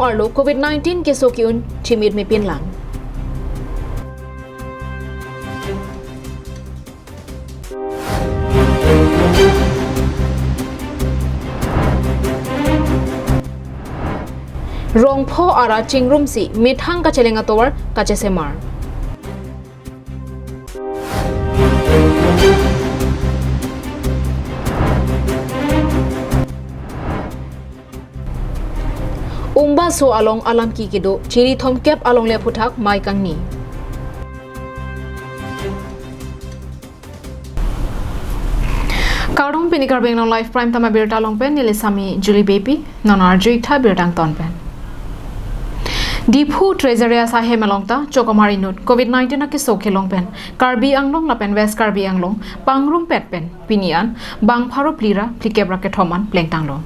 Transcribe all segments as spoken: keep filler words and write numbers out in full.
arlo Covid nineteen keso ki-un chimit mepin lang. Rongpho ara chingrumsi methang kacheleng atovar kachesemar. Umbaso along alam ki kedo, chiri thomkep along le aphuthak mei kangni. Kardom, pini Karbi Anglong Live Prime Time abirta along pen neli Sami Julie Beypi, non arju-ik tha birta angton pen. Diphu Treasury asaihem along ta chokomar inut Covid nineteen akeso kelong pen Karbi Anglong lapen West Karbi Anglong pangrumpet pen pini an bang pharo phli ra phlikep ra kethom an plengtanglo.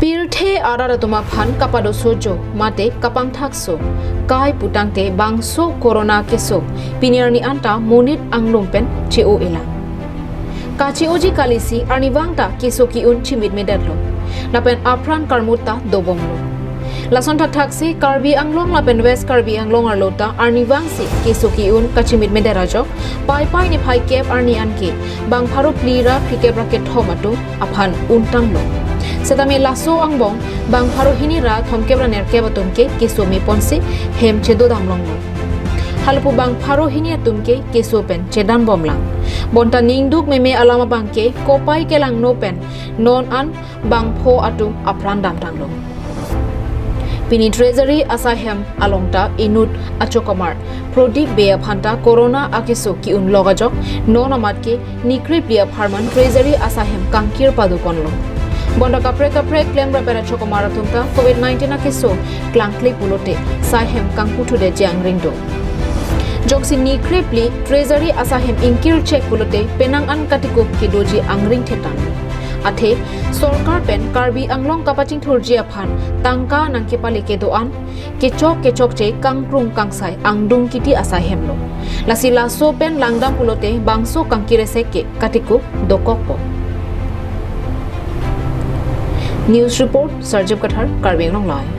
Pirthe arat atum aphan kapadosojo mate kapangthakso kai putangte bangso corona keso pini arni anta monit anglum pen che-o-elang. Kache-oji kalisi arnivang ta keso ki-un chimit medetlo. Lapen apran karmut ta dobomlo. Lason thakthaksi Karbi Anglong lapen West Karbi Anglong arlo ta arnivangsi keso ki-un kachimit medet ajok, Paipai niphai kep arni anke bang pharo phli ra phlikep ra kethom atum aphan untanglo. Setame laso angbong bang pharo hini ra thomkep ra nerkep atum ke keso meponsi hem chedodam longlo. Halapu bang pharo hini atum ke keso pen chedanbomlang. Bonta ningduk meme alam abang ke kopai kelangno pen non an bangpho atum apran damtanglo. Pini Treasury asaihem along ta inut achokomar Prodip Bey aphan ta corona akeso ki-un lok ajok non amat ke ni krephli apharman Treasury asaihem kangkir padoponlo. Bonta kaprek kaprek klemrap ra chokomar atum ta Covid nineteen akeso klangkle pulote saihem kangputhudetji angring do. Jongsi ni krephli Treasury asaihem ingkir chek pulote penang an katikup kedoji angring thetang. Athe sorkar pen Karbi Anglong kapachingthurji aphan tangka nangkepale kedo-an kechok kechokche kangkrung kangsai angdung kiti asaihemlo. Lasi laso pen langdam pulote bangso kangkir esek ke katikup dokokpo. News report, Sarjip Kathar, Karbi Anglong Live.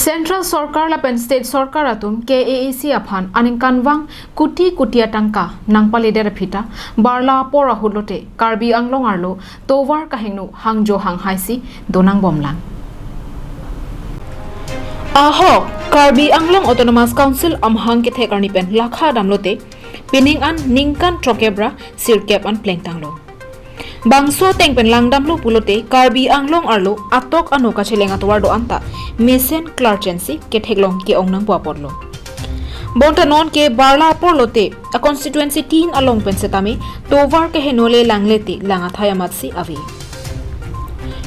Central Sorkar lapen State Sorkar atum K A A C aphan aningkanvang kuti kuti atangka nangpaledet aphi ta barla apor ahut lote Karbi Anglong arlo tovar kahingno hangjo hanghaisi donangbomlang. Ahok Karbi Anglong Autonomous Council amahang kethek arni pen lakha damlote pining an ningkan throkkep ra sirkep an plengtanglo. Bangso ateng pen langdamlo pulote Karbi Anglong arlo atok ano kacheleng atovar do-an ta mesen klarchensi ketheklong ke-ong nangpo apotlo. Bonta non ke barla apor lote a constituency tin along pen setame tovar keheno le langle te lang athai amatsi ave.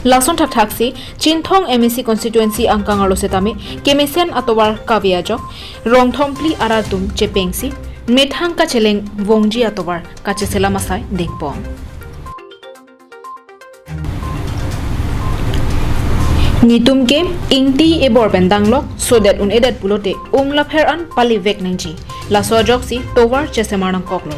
Lason thakthaksi Chinthong M A C constituency angkang arlo setame kemesen atovar kave ajok rong thomphli arat atum chepengsi methang kacheleng vongji atovar kacheselam asai dengpon. Netum ke ingti ebor pen danglok sodet un-edet pulote umlapher an palivek nangji. Laso ajoksi tovar chesemar nangkoklo.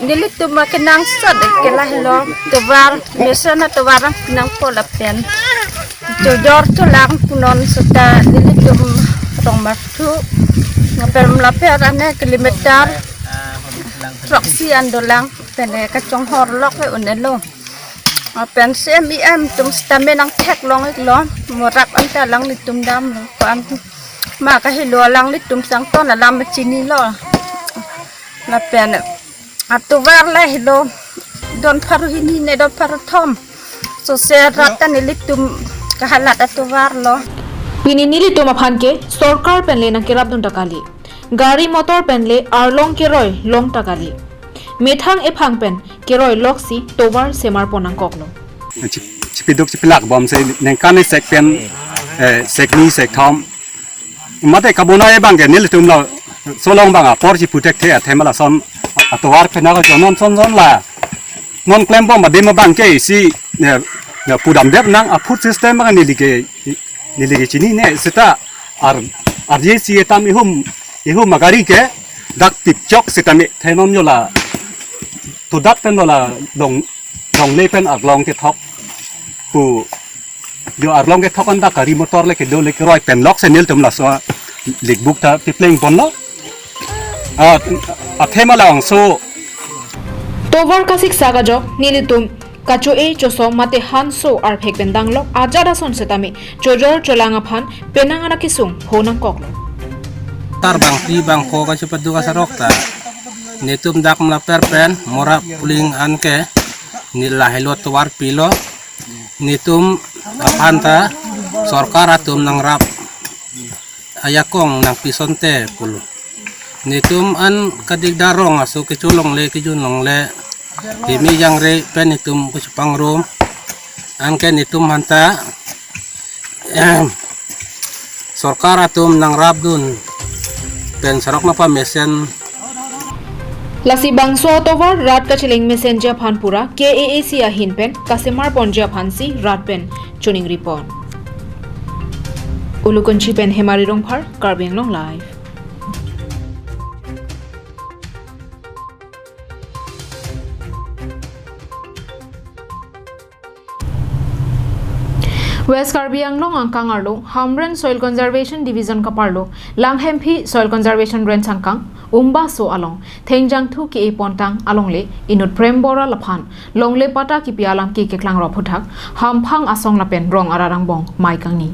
Nelitum akenangsot ke lahelo, tovar, mesen atovar nangpo lapen chojor cholang punon seta nelitum rong marthu. Lapen umlapher an kilometer throksi an dolang, pen kachonghorlok ke un-elo. Lapen C M E M atum setame nangtheklong-iklo, morak anta alanglitum damlo, ko-an ma kahelo alanglitum sangton alam chinilo. Lapen atovar lahelo, don pharo hini ne don pharo thom. Sose rat ta nelitum kahalat atovarlo. Pini nelitum aphan ke sorkar pen le nangkerapdun ta kali. Gari motor pen le arlong keroi long ta kali. Methang ephang pen keroi loksi tovar semarpon nangkoklo. Chip-, chipiduk chipilak bomsi ningkan isek pen, eh, sekni sekthom. Mate kabonai abang ke nelitum lo solong abang apor chiphuthekthe athema lason atovar phenang ko non son son la. Non klembom adim abang ke isi, eh, eh, pudamdet nang a food system abang neli ke, neli ke chinine seta ar, arjesi etam ihum, ihum agari ke dak pipchok setame thenom yola. To dak pen yola dong longle pen arlong kethok pu, jo arlong kethok an ta gari motor le kedo le keroi pen lok se nelitum laso likbuk ta pipleng ponlo. Ah, athema labangso. Tovar kasiksak ajok nelitum kacho-e chosom mate hanso arphek pen danglok ajat ason setame chojor cholang aphan penang an akesung ho nangkoklo. Tar bangpi bangko kachepaduk asarok ta netum dak Mlaper pen Mora puling an ke neli lahelo tovar pilo, netum aphan ta sorkar atum nangrap ajakong nangpi asonte pulo. Netum an kadik darong aso kecho longle kejun longle, kimi jangre pen netum kachepangrum, anke netum aphan ta, ehem, sorkar atum nangrapdun pen sorok nangpamesen. Lasi bangso atovar rat kacheleng mesenji aphan pura K A A C ahin pen kasemar ponji aphansi rat pen choningri pon. Ulukunchi pen Hemari Rongphar, Karbi Anglong Live. West Karbi Anglong angkang arlo Hamren Soil Conservation Division kaparlo Langhemphi Soil Conservation Range angkang Umbaso along thengjangthu ke-e pontang alongle inut Prem Boral aphan longle patta kipi alam ke keklang rop aphuthak hamphang asong lapen rong arat angbong mei kangni.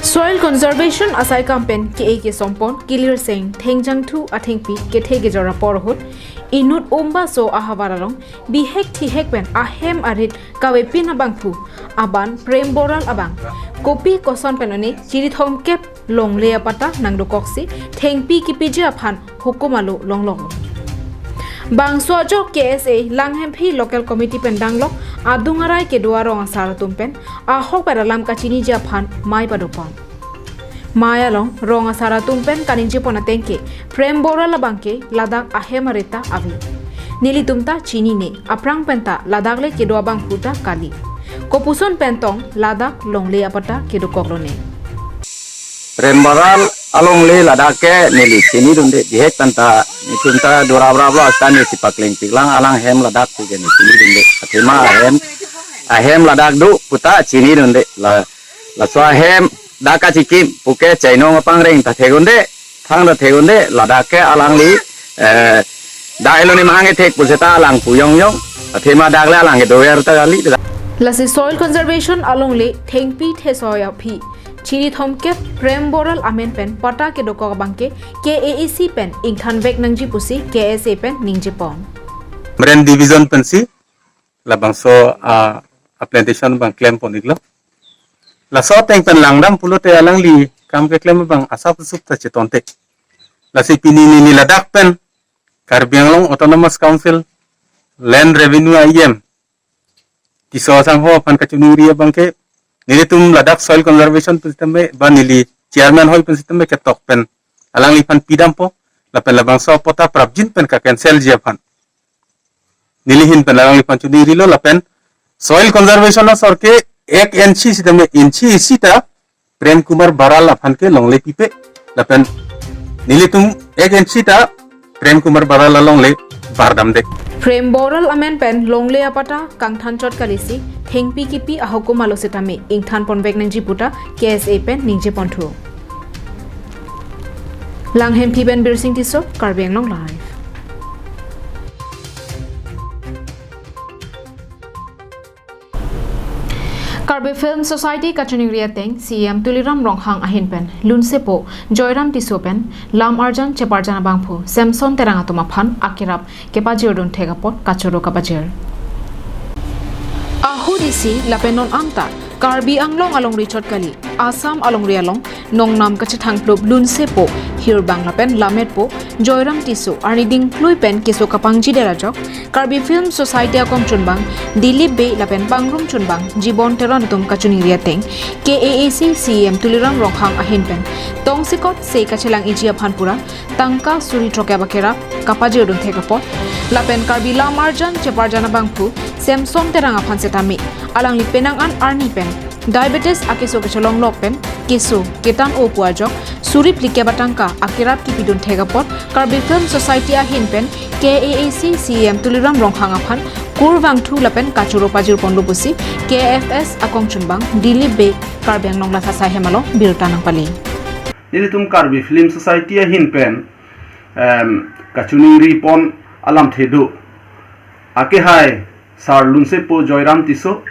Soil Conservation asaikam pen ke-e kesompon kilirseng thengjangthu athengpi kethe kejor apor ahut inut Umbaso ahavar along bihek thihek pen ahem arit kavepin abangphu aban Prem Boral abang kopi koson pen one chiri thomkep longle apatta nangdokoksi thengpi kipiji aphan hukum alo longlong. Bangso ajok K S A Langhemphi Local Committee pen danglok adung arai kedo arong asar atum pen ahok pen alam kachiniji aphan mei padopon. Mei along rong asar atum pen kaningjepon ateng ke Prem Boral abang ke ladak ahem arit ta ave. Nelitum ta chinine, aphrang pen ta ladak le kedo abangphu ta kali. Kopuson pen tong ladak longle apatta kedokoklone. Prem Boral alongle ladak ke neli chinidunde, bihek pen ta netum ta dorapraplo, asta neli pakleng piklang alanghem ladak pu ke neli chinidunde. Athema ahem, ahem ladak do pu ta chinidunde. La, laso ahem dak kachikim puke chainong apangreng ta thegunde, thang ta thegunde, ladak ke alangli, eh, dak eloni mahang ethek puseta alang pu yong yong, athema dak le alang kedover ta kali. Lasi Soil Conservation alongle thengpi thesoi aphi chiri thomkep Prem Boral amen pen patta kedokok abang ke K A A C pen ingthanvek nangji pusi K S A pen ningjepon. Hamren Division pensi labangso a, a plantation abang klempon-iklo. Laso ateng pen langdam pulote alangli kam keklem abang asap sup ta chetonte. Lasi pini neli ladak pen Karbi Anglong Autonomous Council Land Revenue E M Tisso asangho aphan kachiningri abang ke, nelitum ladak Soil Conservation pen sitame ba neli chairman hoi pen sitame ketok pen alangliphan pidampo, lapen labangso patta prapjin pen ka-cancelji aphan neli ahin pen alangliphan chiningrilo. Lapen Soil Conservation asor ke ek inchi sitame inchi isi ta Prem Kumar Baral aphan ke longle pipe, lapen nelitum ek inchi ta Prem Kumar Baral alongle bardamde. Prem Boral amen pen longle apatta kangthanchot kalisi thengpi kipi ahukum alo sitame ingthanponvek nangji puta K S A pen ningjeponthu. Langhemphi pen Birsing Tisso, Karbi Anglong Live. Karbi Film Society kachiningri ateng C E M Tuliram Ronghang ahin pen lunsepo Joyram Tisso pen lam arjan cheparjan abangphu Samson Terang atum aphan akerap kepajirdun thek apot kachoro kapajir. Ahut isi lapen non anta Karbi Anglong alongri chot kali, Assam alongri along nongnam kachethangplup lunsepo hirbang lapen lammetpo Joyram Tisso arni dingklui pen keso kapangjidet ajok Karbi Film Society akongchunbang Dilip Bey lapen pangrum chunbang Jibon Teron atum kachiningri ateng K A A C C E M Tuliram Ronghang ahin pen tongsekot se kachelang-iji aphan pura tangka suri throkkep akerap kapajirdun thek apot, lapen Karbi lam arjan cheparjan abangphu Samson Terang aphan setame alangli penang an arni pen Diabetes akeso kecholonglok pen keso ketan-o pu ajok suri phlikep atangka akerap kipidun thek apot Karbi Film Society ahin pen K A A C C E M Tuliram Ronghang aphan kurvangthu lapen kachoro pajirponlo pusi K F S akongchunbang Dilip Bey Karbi Anglong Live asai hem along birta nangpale. Nelitum Karbi Film Society ahin pen, em, kachiningri pon alamthe do. Akehai Sar Lunsepo Joyram Tisso,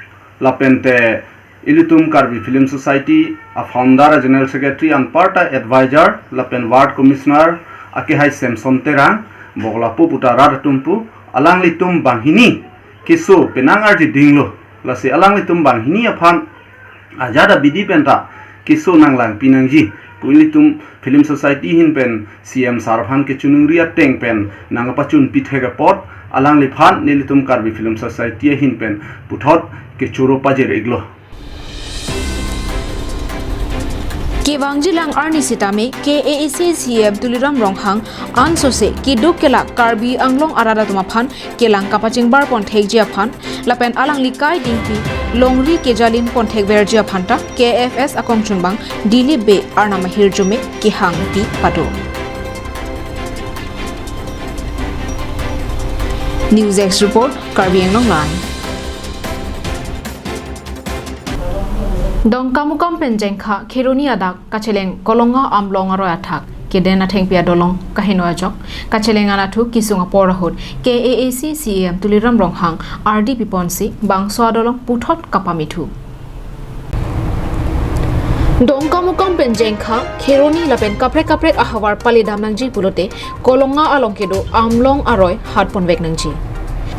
lapente ilitum Karbi Film Society a founder, a general secretary, anparta advisor, lapen ward commissioner, akehai Samson Terang, bok lapu puta rat atum pu, alanglitum banghini keso penang arji dinglo, lasi alanglitum banghini aphan ajat abidi penta keso nanglangpi nangji pu ilitum Film Society ahin pen C M sar aphan kechiningri ateng pen nangpachunpi thek apot alangliphan nelitum Karbi Film Society ahin pen puthot kechoro pajir-iklo. Kevangjilang arni sitame K A A C C E M Tuliram Ronghang ansose keduk kelak Karbi Anglong arat atum aphan kelang kapachingbar pon thekji aphan lapen alangli kai dingpi longri kejalin pon thekverji aphan ta K F S akongchunbang Dilip Bey arnam ahirjume kehangpi pado. News Desk Report, Karbi Anglong Live. Dongkamukam pen Jengkha Kheroni adak kacheleng Kolonga Amlong aroi athak keden athengpi adolong kaheno ajok kacheleng anatthu kesung apor ahut K A A C C E M Tuliram Ronghang ardi piponsi bangso adolong puthot kapamithu. Dongkamukam pen Jengkha, Kheroni lapen kaprek kaprek ahavar palidam nangji pulote Kolonga along kedo Amlong aroi hatponvek nangji.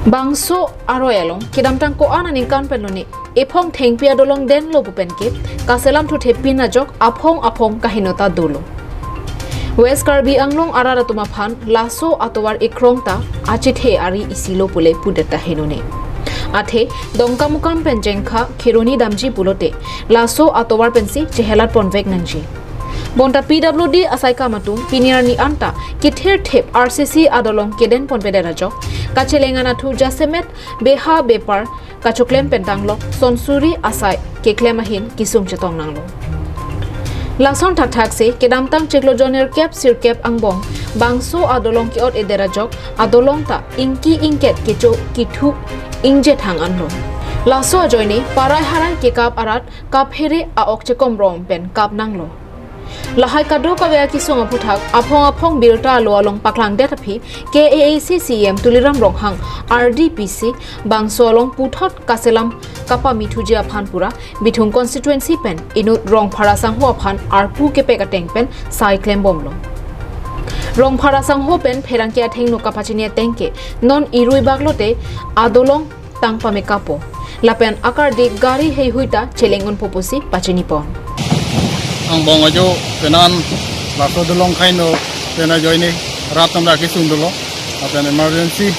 Bangso aroi along kedamtang ko-an aningkan pen lone ephong thengpi adolong denlo pu pen ke kaselam thuthe pin ajok aphong aphong kahenota dolo. West Karbi Anglong arat atum aphan laso atovar ekrong ta achethe ari isilo pule pudet ta henone. Athe Dongkamukam pen Jengkha Kheroni damji pulote laso atovar pensi chehelat ponvek nangji. Bonta P W D asaikam atum pini arni anta kethirthip R C C adolong keden ponpedet ajok kacheleng anatthu jasemet beha bepar kachoklem pen tanglok sonsuri asai keklem ahin kesung chetong nanglo. Lason thakthak se kedamtang chiklo jon nerkep sirkep angbong bangso adolong ke-ot-edet ajok adolong ta ingki ingket kecho kethu ingjethang anlo. Laso ajoine parai harai kekap arat kaphere a-ok chekomrom pen kap nanglo. Lahai kadokave akesung aphuthak aphong aphong birta alo along paklangdet aphi K A A C C E M Tuliram Ronghang ardi pisi bangso along puthot kaselam kapamithuji aphan pura Bithung constituency pen inut Rongphar asangho aphan arpu kepek ateng pen sai klembomlo. Rongphar asangho pen pherangke athengno kapachini ateng ke non irui bak lote adolong tang pamekapo. Lapen akardi gari heihui ta cheleng unpo pusi pachinipon. Angbong ajo penan laso adolong kaheno pen ajoine rat atum ra kesung dolo. Lapen emergency,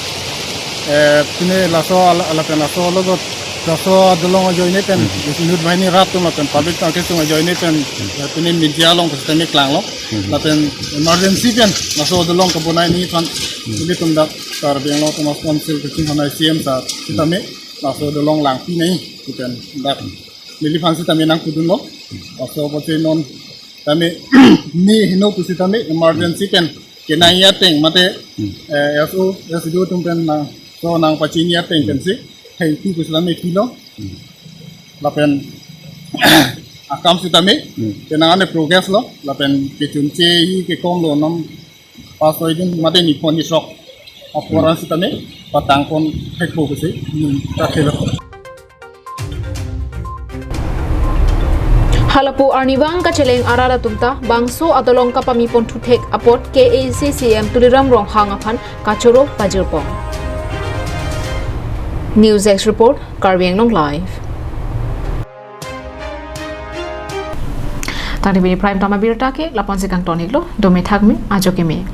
eh, pine laso ala, lapen laso logot laso adolong ajoine pen inut banghini rat atum lapen public atum kesung ajoine pen, eh, pine media along kesitame klanglo. Lapen emergency pen laso adolong kabonai ni aphan ilitum dak Karbi Anglong Autonomous Council kachinghon C M sar sitame laso adolong langpi nangji pu pen dak neliphan sitame nangpudunlo. Laso apotsi non tame ne heno pusitame emergency pen kenangji ateng mate, eh, S O, S D O atum pen nangso nangpachini ateng pensi thengpi pusitame pilo. Lapen akam sitame kenang ane progress lo lapen kechunche hi kekom lo non pasoidun mate niphon nisok apor an sitame patangpon thekpo pusi nung kakhelo. Halapu arnivang kacheleng arat atum ta bangso adolong kapamipon thuthek apot K A C C M Tuliram Ronghang aphan kachoro pajirpon. News Desk Report, Karbi Anglong Live. Tangte pini prime time abirta ke lapu-ansi kangton-iklo, dome thakme, ajo keme.